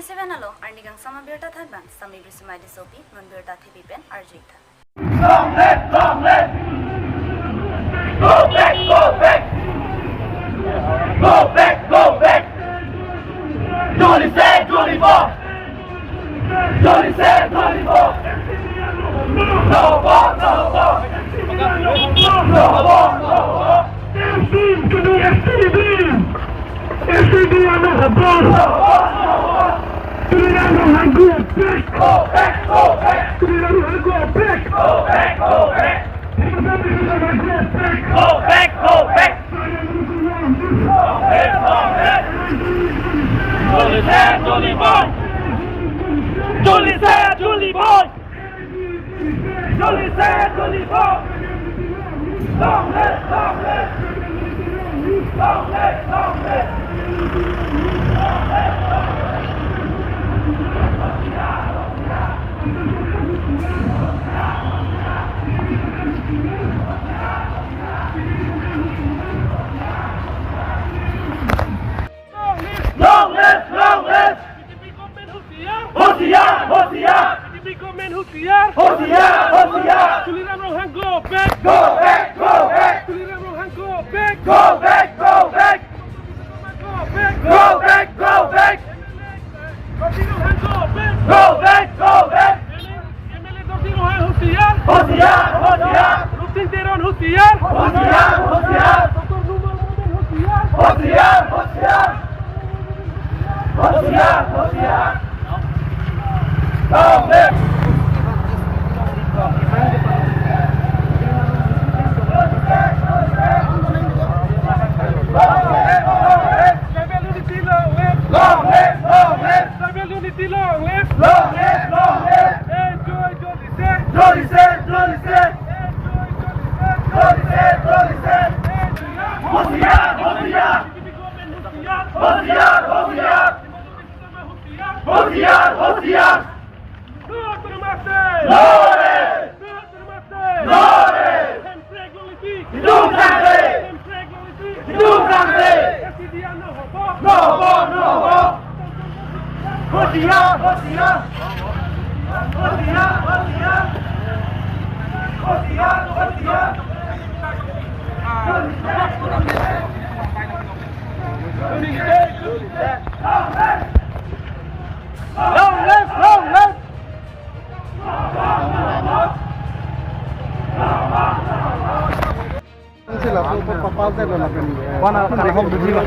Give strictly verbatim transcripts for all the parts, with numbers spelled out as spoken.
Seven along arni kangsam abirta thanbang Sami Brismai Tissopi non birta thepi pen arju-ik tha. Long live, long live. Go back, go back. Go back, go back. Jolise, jolibo. Jolise, jolibo. No hobo, no hobo. No hobo, no hobo. F C B, F C B, F C B, ano hobo. Tuliram Ronghang go back. Go back, go back. Tuliram Ronghang go back. Go back, go back. Tuliram Ronghang go back. Go back, go back. Jolise, jolibo. Jolise, jolibo. Jolise, jolibo. Long live, long live. Long live, long live. Long live, long live. B J P government hosiyar. Hosiyar, hosiyar. B J P government hosiyar. Hosiyar, hosiyar. Tuliram Ronghang go back. Go back, go back. Tuliram Ronghang go back. Go back, go back. Go back. Go back, go back. Dorjin Ronghang go back. Go back, go back. M L A Dorjin Ronghang hosiyar. Hosiyar, hosiyar. Rupsing Teron hosiyar. Hosiyar, hosiyar. Doctor Numal Momin hosiyar. Hosiyar, hosiyar. Hosiyar, hosiyar. Long live. Tribal unity long live. Long live, long live. Tribal unity long live. Long live, long live. Enjoy, enjoy. Jolise, jolise. Hosiyar, hosiyar. Hosiyar, hosiyar. Hosiyar, hosiyar. Nore! Nore! Hindung sangse! Hindung sangse! No hobo, no hobo! Hosiyar, hosiyar! Hosiyar, hosiyar! Hosiyar, hosiyar! Long live, long live! Sila, so, so, papal te lo lapen. Wana, kana hok didi ba.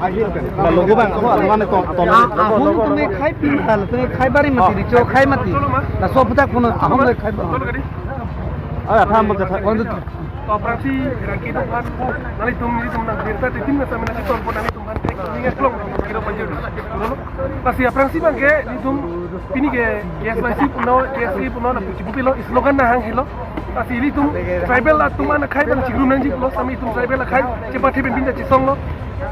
Ahil kan. Lalu gubang, ako, ano, ano, to, to. Ah, ahun tong ne khai pin hal, tong ne khai bari mati, di cho khai mati. Laso aputhak kono ahun le khai ba. Ah, tham bol jatha. Kono to aphrangsi rangki atum aphan, nanglitum, nelitum nang birta titin mesa mena si tolpon nanglitum aphan tek ninga klong kiro panjir. Lasi aphrangsi abangke nelitum pini ke K S Y C puno, K S A puno na puchi pupilo slogan nahang helo. Lasi ilitum tribal atum an akhai abang chingrum nangji pulo, sami itum tribal akhai chepathe pen bin ta chesonglo.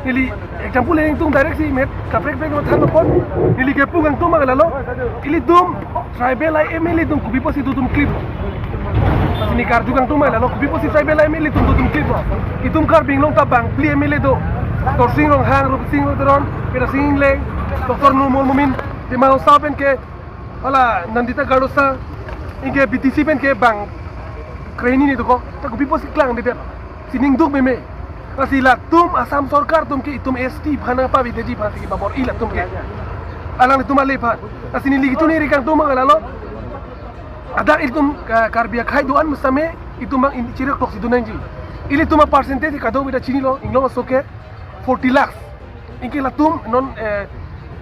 Neli example nelitum direct si met kaprek prek lo thanlo pon. Neli kepu kangtung abang lalo. Ilitum tribal I M L A atum kopi pusi dotum klip. Lasi neli karju kangtung abang lalo, kopi pusi tribal I M L A atum dotum klip. Itum Karbi Anglong ta bang phli M L A do. Dorjin Ronghang, Rupsing Teron, Bidya Sing Engleng, Doctor Numal Momin, Dima Hasao pen ke hala Nandita Garosa, anke B T C pen ke bang krehini ni doko, ta kopi pusi klangdedet. Si ning duk meme. Lasi latum Assam sorkar atum ke itum S T aphan nangpavedetji aphan si babor-i latum ke. Alanglitum ale aphan. Lasi neli kechini ri kangtung abang lalo. Adak ilitum, ah, Karbi akhai do-an mesa me itum abang in chirek tok si do nangji. Ilitum apercentage kadokave ta chinilo, inglong aso ke forty lakhs. Anke latum non, eh,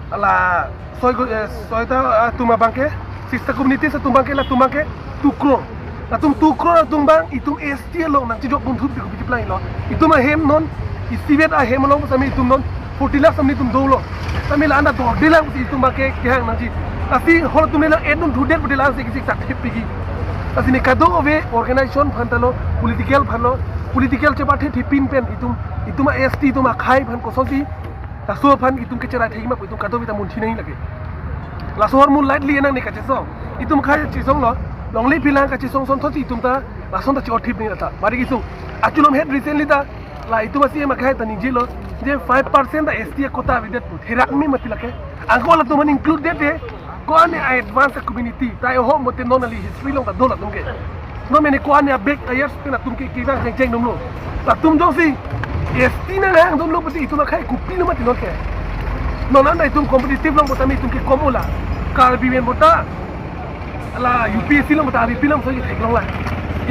hala soi go, eh, soi ta, ah, atum abangke, six ta communities atum abangke, latum abangke two crore. Latum two crore atum abang itum S T along nangchejok dun thup di kopi chiplang lo. Itum ahem non, isivet ahem along sami itum non forty lakhs sami itum dolo. Sami la anda dordelang si itum abangke kehang nangji. Lasi hol atum le la edun thudet pute la si kisik sak thip pigi. Lasi ne kadokave organization aphan ta lo, political aphan lo, political chepathe thipin pen itum, itum a-S T itum akhai aphan kosonsi laso aphan itum kecherai thekji ma pu itum kadokave ta munthi nangji lake. Laso ahormu lightly nang ne kachesong. Itum akhai chesonglo, longle pilang kachesong asonthotsi itum ta lason ta che-othip nangji lata. Mari kisung. Achulam het recently ta la itum a-C M akhai ta ningjelo, je five percent ta S T quota avedet pu. Therak me mati lake. Angko latum an include det te, ko-an advance community, ta ho mote non ali history along ta do latum ke. Non mene ko-an abek ayers pen latum ke kevang jeng jeng dum lo. Latum jongsi S T nanghang dum lo pute itum akhai kopilo mati non ke. Non anta itum competitive along bota me itum ke kom ola. Karbi pen bota la U P S C along bota abi pilam so theklong la.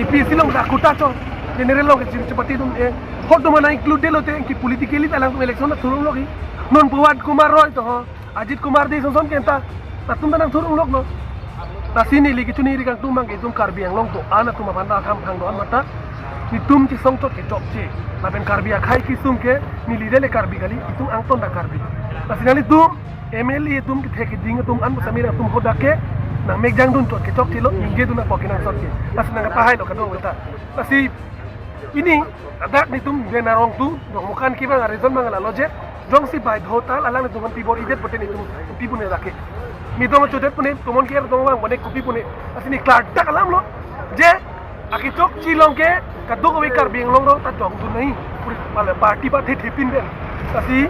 A P S C along bota kota cho. General along ke chim chapati dum e. Ho dum ana include det lo te ki politically ta lang election na thurung lo ki. Non Pawan Kumar Roy to ho. Ajit Kumar Dey sonson kenta, latum ta nangthurung lok no. Lasi neli kechini ri kangtung abang ke itum Karbi Anglong do-an atum aphan ta hamphang do-an mata. Netum chesong chot kechokche. Lapen Karbi akhai kesung ke neli dele Karbi kali, itum angton ta Karbi. Lasi nanglitum M L A atum kethek keding atum an pasamir atum hodak ke nangmek jangdun chot kechokche lo, ningjedun apot kenangsot ke. Lasi nangkapahai lo kadokave ta. Lasi pini ladak netum den arong tu dong mukan kevang a-reason abang lalo je, jongsi baidho tal alanglitum aphan pibor-idet pute netum pipune lake. Netum chodet pune, tomon ke tomon abang pune kopi pune. Lasi ne klardak alam lo je akechokche along ke kadokave Karbi Anglong rong ta dongdun nai. Puri pala party pathe thepin pen. Lasi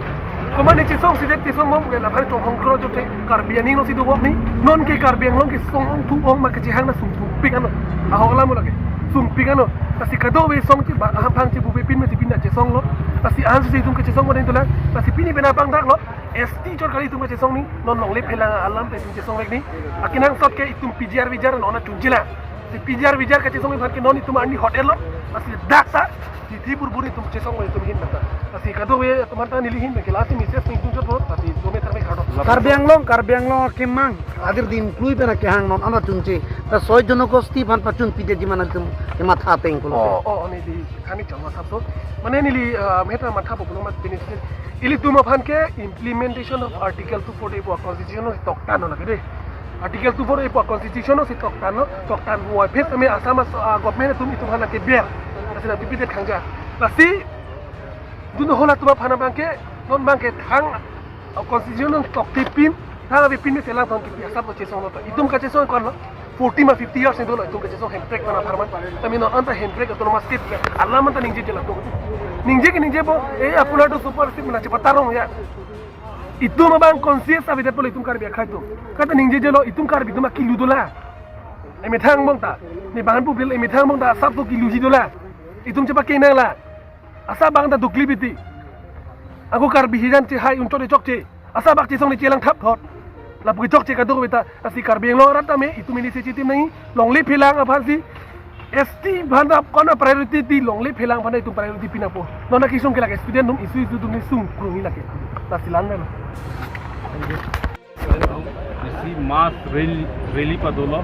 komat ne chesong sidet chesong bom ke la bhar chonghong kro jote Karbi aning alongsi do bom ni. Non ke Karbi Anglong kesong ong thu ong ma kechehang na sungpik ano. Aho alam lo ke. Sungpik ano. Lasi kadokave song che ba hamphang che bupepin me chepin ta chesong lo. Lasi ansi itum kechesong ko den tula. Lasi pini pen apangdak lo. S T chot kali itum kechesong ni. Non longle phelang alam pen itum chesong vek ni. Akenangsot ke itum P G R V G R non na chunjila. Si P G R V G R kachesong aphan ke non itum arni hot elo. Lasi dak ta. Tithi burburi itum chesong itum ahin mata. Lasi kadokave atum anta neli ahin ke lasi message ning tung chot lo. Lasi tome tame kado. Karbi Anglong, Karbi Anglong akemang. Adir din klui pen akehang non ana chunche. Ta soi jono gosti aphan pachun pide jiman atum kematha ateng pulo. Oh, oh, oh, neli kani chama sab to. Mane neli, ah, meta matha populo mat pini. Ilitum aphan ke implementation of Article two forty-eight pu constitution si toktan lo lake de. Article two forty-eight pu constitution si toktan lo, toktan lo. Phet kami Assam as-, ah, government atum itum aphan ke ber. Lasi na bibit khangja. Lasi dun holatum aphan abang ke, non abang ke thang, ah, constitution toktipin, thang abipin ni selang thon kipi asap lo chesong lo ta. Itum kachesong ko-an lo. Forty ma fifty years ni dolo itum kachesong Hemprek pen apharman. Tame non anta Hemprek autonomous state ke alam anta ningjeje latum. Ningje ke ningje bo, eh, apuna do super state mena chepatarong ya. Itum abang conscious avedet pulo itum Karbi akhai atum. Kata ningjeje lo itum Karbi atum akilu dola. Emethang bong ta. Ne bangan public emethang bong ta asap to kiluji dola. Itum chepa kenang la. Asap abang ta dukli biti. Ako Karbi hijan chehai un chot chokche. Asap bak chesong ni chelang thap thot. Lapu chokche kadokave ta. Lasi Karbi Anglong arat tame itum initiative nangji. Longle phelang aphan si. S T aphan ta ko-an priority ti longle phelang aphan itum priority pin nangpo. Non akesung ke lake student atum isu isu atum ni sungkrung ni lake. Lasi lang na. Isi mass rally, rally padolo.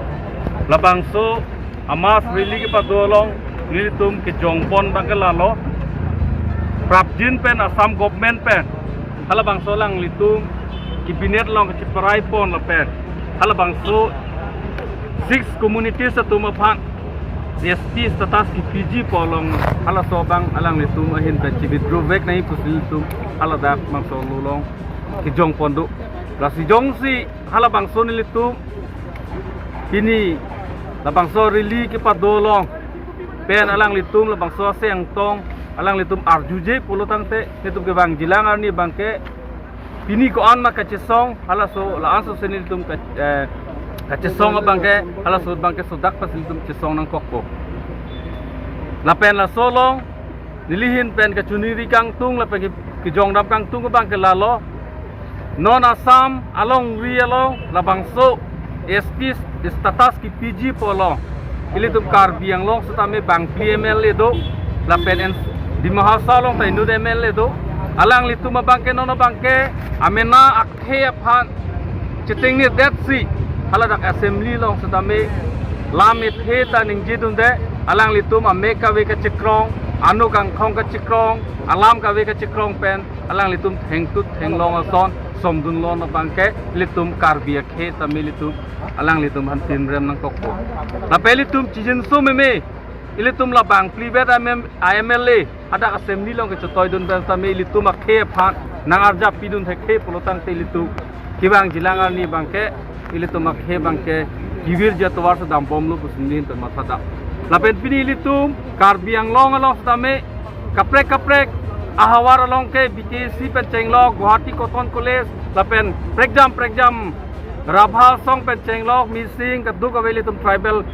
Labangso a-mass rally kepado along nelitum kejongpon abang ke lalo. Prapjin pen Assam government pen halabangso alanglitum cabinet along kacheparai pon lapen halabangso six communities atum aphan S T status kepiji pu along halaso abang alanglitum ahin pen che-withdraw vek nangji pusi nelitum haladak bangso along kejongpon do. Lasi jongsi halabangso nelitum pini labangso rally kepado along pen alanglitum labangso asengtong alanglitum arjuje pulo tangte nelitum kevangjilang arni abang ke pini ko-an ma kachesong halaso la-an so se nelitum ka, eh, kachesong abang ke halaso abang ke sodak pas nelitum chesong nangkokpo. Lapen laso along neli ahin pen kachini ri kangtung lapen ke, kejongdam kangtung abang ke lalo. Non Assam alongri along labangso S T status kepiji pu along ilitum Karbi Anglong setame bangphli M L A do lapen en Dima Hasao along ta inut M L A do. Alanglitum abang ke non abang ke amena akhei aphan chetengnedetsi haladak assembly along setame lam ethe ta ningjedunde, alanglitum amek kave kachekrong, ano kangkhong kachekrong, alam kave kachekrong pen alanglitum thengtut thenglong ason somdunlon abang ke ilitum Karbi akhei tame ilitum alanglitum aphan pinrem nangkokpo. Lapen ilitum chijinso meme ilitum la bangphli bet M M, M L A hadak assembly along kechetoidun pen tame ilitum akhei aphan nang-arjap pidun thekthe pulo tangte ilitum kevangjilang arni abang ke ilitum akhei abang ke kevirji atovar si dambomlo pusi neli ahin pen mathadak. Lapen pini ilitum Karbi Anglong along setame kaprek kaprek ahavar along ke B T S C pen chenglok, Guwahati Cotton College, lapen prekjam prekjam Rabha asong pen chenglok, Mising, kadokave ilitum tribal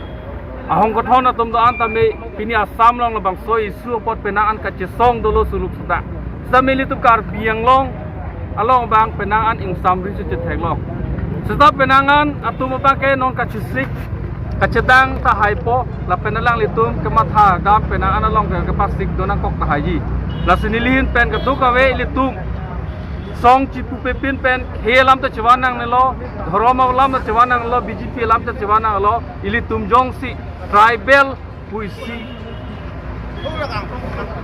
ahong kothon atum do-an tame pini Assam along labangso issue apot penang an kachesong dolo suluk seta. Seta ilitum Karbi Anglong along abang penang an ingsamri si chetheklong. Seta penang an atum abangke non kachesik, kachedang tahaipo, lapen alanglitum kematha dam penang an along ke kepasik do nangkok tahaiji. Lasi nelihin pen kadokave ilitum song chipupepin pen khei alam ta chevan nangnelo, dhorom alam ta chevan nangnelo, B J P alam ta chevan nangnelo, ilitum jongsi tribal pusi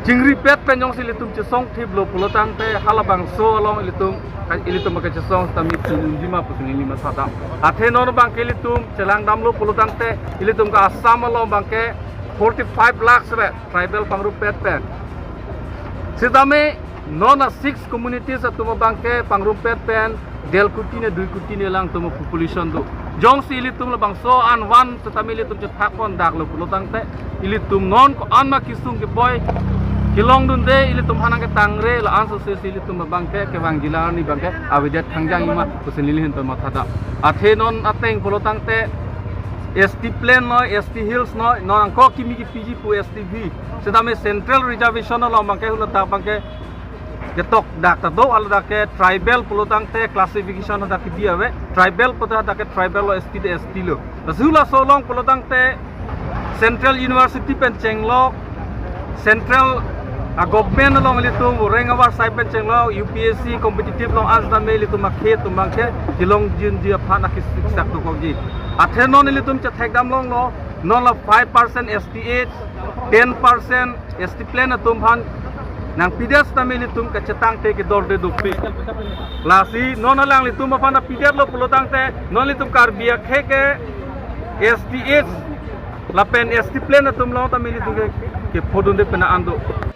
chingripet pen jongsi ilitum chesong thiplo pulo tangte halabangso along ilitum, ilitum kachesong tame chungjima pusi neli mathadam. Athe non abangke ilitum chelangdamlo pulo tangte ilitum ke Assam along abangke forty-five lakhs re tribal pangrumpet pen. Sitame non a six communities atum abangke pangrumpet pen del kuti ne dui kuti ne lang atum population do. Jongsi ilitum labangso an van setame ilitum chethak pon daklo pulo tangte ilitum non ko-an ma kesung keboi kelongdunde, ilitum aphan nangketangre, la-an sose si ilitum abangke kevangji arni abangke avedet thangjang ima pusi nelihin pen mathadam. Athe non ateng pulo tangte S T plain noi, S T hills noi, non angko kimi kepiji pu S T V. Setame central reservation along abangke huladak abangke ketok dak ta do, haladak ke tribal pulo tangte classification hadak kebi ave, tribal pulote hadak ke tribal lo, S T te S T lo. Lasi halaso along pulo tangte Central University pen chenglok, Central a government along ilitum rank avar side pen chenglok, U P S C competitive along setame ilitum akhei atum abangke kelongjinji aphan akisik sak dokokji. Athe non ilitum chethekdam longlo, non la five percent S T H, ten percent S T plain atum aphan nangpidet setame ilitum kachetangte kedorde dopik. Lasi non alanglitum aphan nangpidetlo pulo tangte non ilitum Karbi akhei ke S T H lapen S T plain atum along tame ilitum ke, kephodunde penang an do.